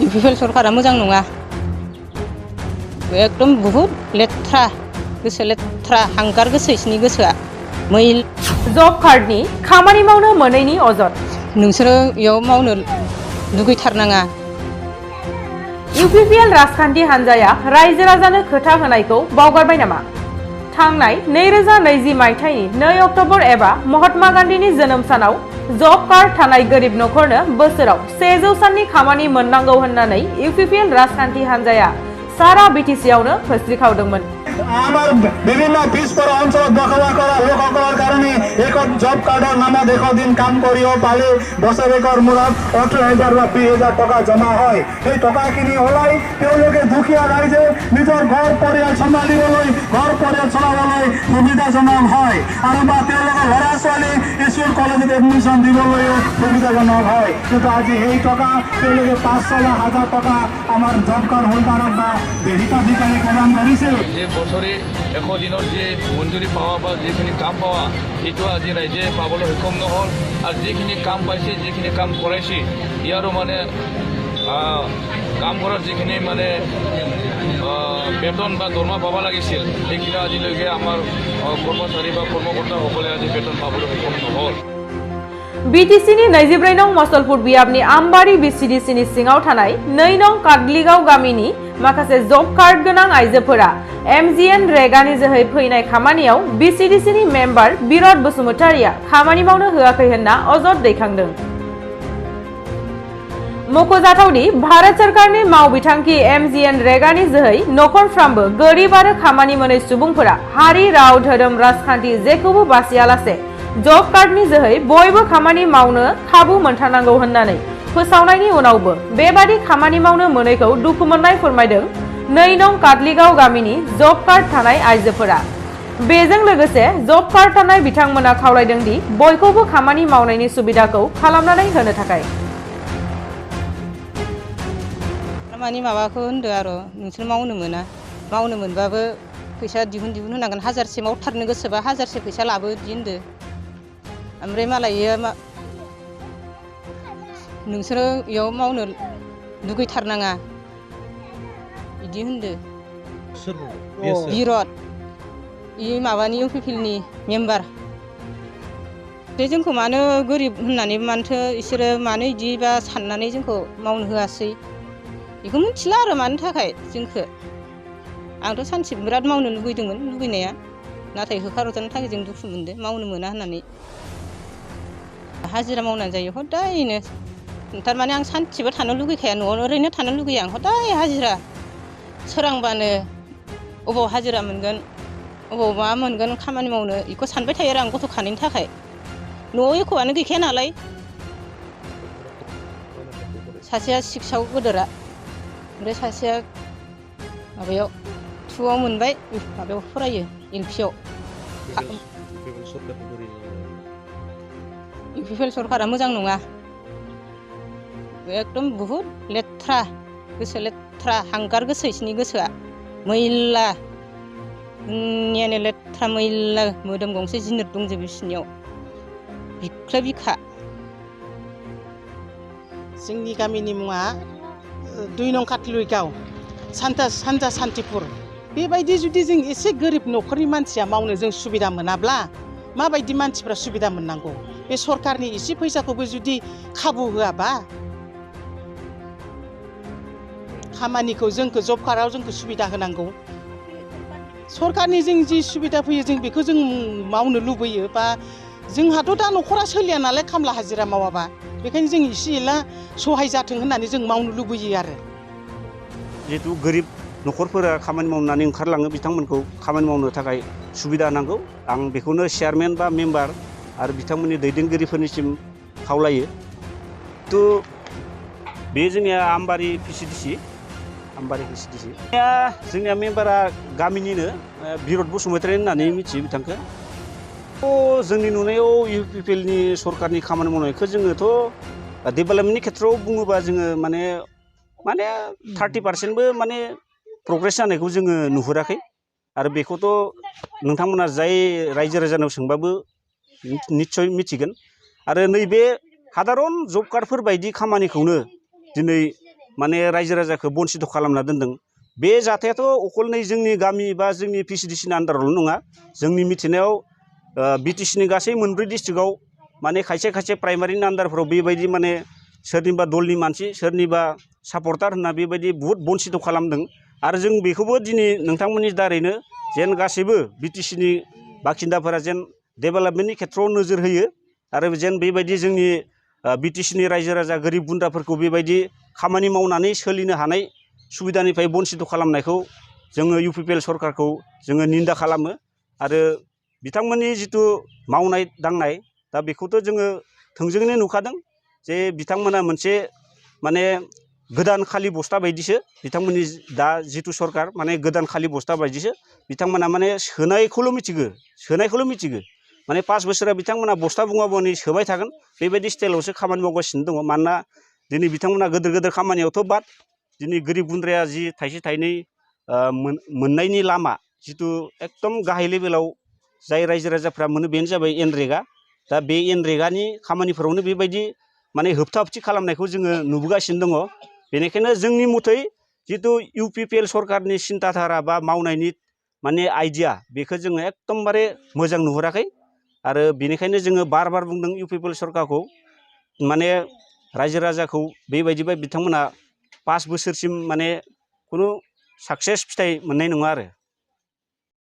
UPPL सरकारा मोजां नङा एकदम बहुत लेथ्रा गोसो लेथ्रा हांगार गोसो इसोरनि गोसोआ मैल जब कार्डनि खामानि मावनो मोनैनि अजद नोंसोरो इयाव मावनो लुगैथारनाङा इउपिपिएल राजखान्थि हान्जाया रायजो राजानो खोथा होनायखौ बावगारबाय नामा? थांनाय 2020 मायथाइनि 2 अक्ट'बर एबा महात्मा गान्धीनि जोनोम सानाव जब कार्ड थानाय गोरिब नखरनो बोसोराव 100 साननि खामानि मोननांगौ होननानै इउपिपिएल राजखान्थि हान्जाया सारा बिटिसिआवनो फोस्रिखावदोंमोन। আমার বিভিন্ন পিছপরা অঞ্চলত বসবাস কৰা লোকসকলৰ কাৰণে এখন জব কাৰ্ডৰ নামত 100 দিন কাম কৰিও পালে বছৰেকৰ মূৰত 18,000 বা 20,000 টকা জমা হয়। এই টকাখিনি ওলাই তেওঁলোকে দুখীয়া ৰাইজে নিজৰ ঘৰ পৰিয়াল চম্ভালিবলৈ ঘৰ পৰিয়াল চলাবলৈ সুবিধাজনক হয় আৰু বা তেওঁলোকৰ ল'ৰা ছোৱালী স্কুল কলেজত এডমিশ্যন দিবলৈও সুবিধাজনক হয়। কিন্তু আজি এই টকা তেওঁলোকে 500 বা 1000 টকা আমাৰ জব কাৰ্ড হোল্ডাৰক বা হিতাধিকাৰী প্ৰদান কৰিছে। বছৰে 100 দিনৰ যে মঞ্জুৰি পাৱা বা যিখিনি কাম পাৱা এইটো আজি ৰাইজে পাবলৈ সক্ষম নহ'ল আৰু যিখিনি কাম পাইছে যিখিনি কাম কৰাইছে ইয়াৰো মানে কাম কৰাৰ যিখিনি মানে বেতন বা দৰমহা পাব লাগিছিল সেইখিনি আজিলৈকে আমাৰ কৰ্মচাৰী বা কৰ্মকৰ্তাসকলে আজি বেতন পাবলৈ সক্ষম নহ'ল। बिटिसिनि 24 नं मसलपुर बियाबनि आमबारि बिसिडिसिनि सिङाव थानाय 2 नं कादलिगाव गामिनि माखासे जब कार्ड गोनां आइजोफोरा एमजिएन रेगानि जोहै फैनाय खामानियाव बिसिडिसिनि मेम्बार बिरद बसुमतारिया खामानि मावनो होआखै होनना अजद दैखांदों। मख'जाथावदि भारत सरकारनि मावबिथांखि एमजिएन रेगानि जोहै नखरफ्रामबो गोरिब आरो खामानि मोनै सुबुंफोरा हारि राव धोरोम राजखान्थि जेखौबो बासियालासे जब कार्डनि जोहै बयबो खामानि मावनो खाबु मोनथारनांगौ होननानै फोसावनायनि उनावबो बेबादि खामानि मावनो मोनैखौ दुखु मोननाय फोरमायदों 2 नं कादलिगाव गामिनि जब कार्ड थानाय आइजोफोरा। बेजों लोगोसे जब कार्ड थानाय बिथांमोना खावलायदों दि बयखौबो खामानि मावनायनि सुबिदाखौ खालामनानै होनो थाखाय। खामानि माबाखौ होनदो आरो नोंसोर मावनो मोना मावनो मोनबाबो फैसा दिहुन होनांगोन 1000 मावथारनो गोसोबा 1000 फैसा लाबो बिदि होनदो ओमफ्राय मालाय नोंसोरो इयाव मावनो लुगैथारनाङा बिदि होनदो बिरद इ माबानि इउपिपिएलनि मेम्बार जोंखौ मानो गोरिब होननानै मानोथो इसोरो मानो इदिबा साननानै जोंखौ मावनो होआसै बेखौ मिथिला आरो मानो थाखाय जोंखौ आंथ' सानसे बिराद मावनो लुगैदोंमोन लुगैनाया नाथाय होखारहरजानो थाखाय जों दुखु मोनदों मावनो मोना होननानै हाजिरा मावनानै जायो हदायनो थारमाने आं सानसेबो थानो लुगैखाया न'आवनो ओरैनो थानो लुगैया आं हदाय हाजिरा सोरांबानो अबाव हाजिरा मोनगोन अबाव मा मोनगोन खामानि मावनो बेखौ सानबाय थायो आरो आं गथ' खानायनि थाखाय न'आव एख'आनो गैखाया नालाय सासेया 6आव गोदोरा ओमफ्राय सासेया माबायाव 2आव मोनबाय माबायाव फरायो एलपिआव इउपिपिएल सरकारा मोजां नङा एकदम बहुत लेथ्रा गोसो लेथ्रा हांगार गोसो इसोरनि गोसोआ मैला दुनियानो लेथ्रा मैला मोदोम गंसे जिनिर दंजोबो बिसोरनियाव बिख्लो बिखा। जोंनि गामिनि मुङा 2 नं कादलिगाव सानजा सान्तिपुर बेबायदि जुदि जों एसे गोरिब न'खरनि मानसिया मावनो जों सुबिदा मोनाब्ला माबायदि मानसिफ्रा सुबिदा मोननांगौ बे सरकारनि एसे फैसाखौबो जुदि खाबु होआबा खामानिखौ जोंखौ जब कार्डआव जोंखौ सुबिदा होनांगौ सरकारनि जों जि सुबिदा फैयो जों बेखौ जों मावनो लुबैयो बा जोंहाथ' दा न'खरा सोलिया नालाय खामला हाजिरा मावाबा बेखायनो जों एसे एला सहाय जाथों होननानै जों मावनो लुबैयो आरो जिहेतु गोरिब न'खरफोरा खामानि मावनानै ओंखारलाङो बिथांमोनखौ खामानि मावनो थाखाय सुबिदा नांगौ आं बेखौनो चेयारमेन बा मेम्बार आरो बिथांमोननि दैदेनगिरिफोरनिसिम खावलायो तो बे जोंनिया आमबारि पिसिडिसि जोंनिया मेम्बारा गामिनिनो बिरद बसुमतारी होननानै मिथियो बिथांखौ जोंनि नुनायाव इउपिपिएलनि सरकारनि खामानि मावनायखौ जोङोथ' डेभेलपमेन्टनि खेथ्रआव बुङोबा जोङो माने 30% माने प्रग्रेस जानायखौ जोङो नुहुराखै आरो बेखौथ' नोंथांमोना जाय रायजो राजानाव सोंबाबो निश्चय मिथिगोन आरो नैबे साधारन जब कार्डफोर बायदि खामानिखौनो दिनै माने रायजो राजाखौ बन्सित खालामना दोनदों बे जाथायाथ' अकल नै जोंनि गामि बा जोंनि PCDC नि आन्दारावल' नङा जोंनि मिथिनायाव BTC नि गासै मोनब्रै डिस्ट्रिक्टआव माने खायसे खायसे प्राइमारिनि आन्दारफोराव बेबायदि माने सोरनिबा दलनि मानसि सोरनिबा सापर्टार होनना बेबायदि बुहुत बन्सित खालामदों आरो जों बेखौबो दिनै नोंथांमोननि दारैनो जेन गासैबो BTC नि बाखिन्दाफोरा जेन डेभेलपमेन्टनि खेथ्रआव नोजोर होयो आरो जेन बेबायदि जोंनि BTC नि रायजो राजा गोरिब गुन्द्राफोरखौ बेबायदि खामानि मावनानै सोलिनो हानाय सुबिदानिफ्राय बन्सित खालामनायखौ जोङो UPPL सरकारखौ जोङो निन्दा खालामो आरो बिथांमोननि जिथु मावनाय दांनाय दा बेखौथ' जोङो थोंजोङैनो नुखादों जे बिथांमोना मोनसे माने गोदान खालि बस्ता बायदिसो बिथांमोननि दा जिथु सरकार माने गोदान खालि बस्ता बायदिसो बिथांमोना माने सोनायखौल' मिथिगो माने 5 बोसोरा बिथांमोना बस्ता बुङाबोनि सोबाय थागोन बेबायदि स्टाइलावसो खामानि मावगासिनो दङ मानोना दिनै बिथांमोना गोदोर खामानियावथ' बाद दिनै गोरिब गुन्द्राया जि थाइसे थाइनै मोननायनि लामा जिथु एकदम गाहाय लेभेलाव जाय रायजो राजाफ्रा मोनो बेनो जाबाय एनरेगा दा बे एनरेगानि खामानिफोरावनो बेबायदि माने होबथा होबथि खालामनायखौ जोङो नुबोगासिनो दङ बेनिखायनो जोंनि मथै जिथु UPPL सरकारनि सिन्ताधारा बा मावनायनि माने आइडिया बेखौ जोङो एकदमबारे मोजां नुहुराखै आरो बेनिखायनो जोङो बार बुंदों UPPL सरकारखौ माने रायजो राजाखौ बेबायदिबा बिथांमोना 5 बोसोरसिम माने खुनु साक्सेस फिथाइ मोननाय नङा आरो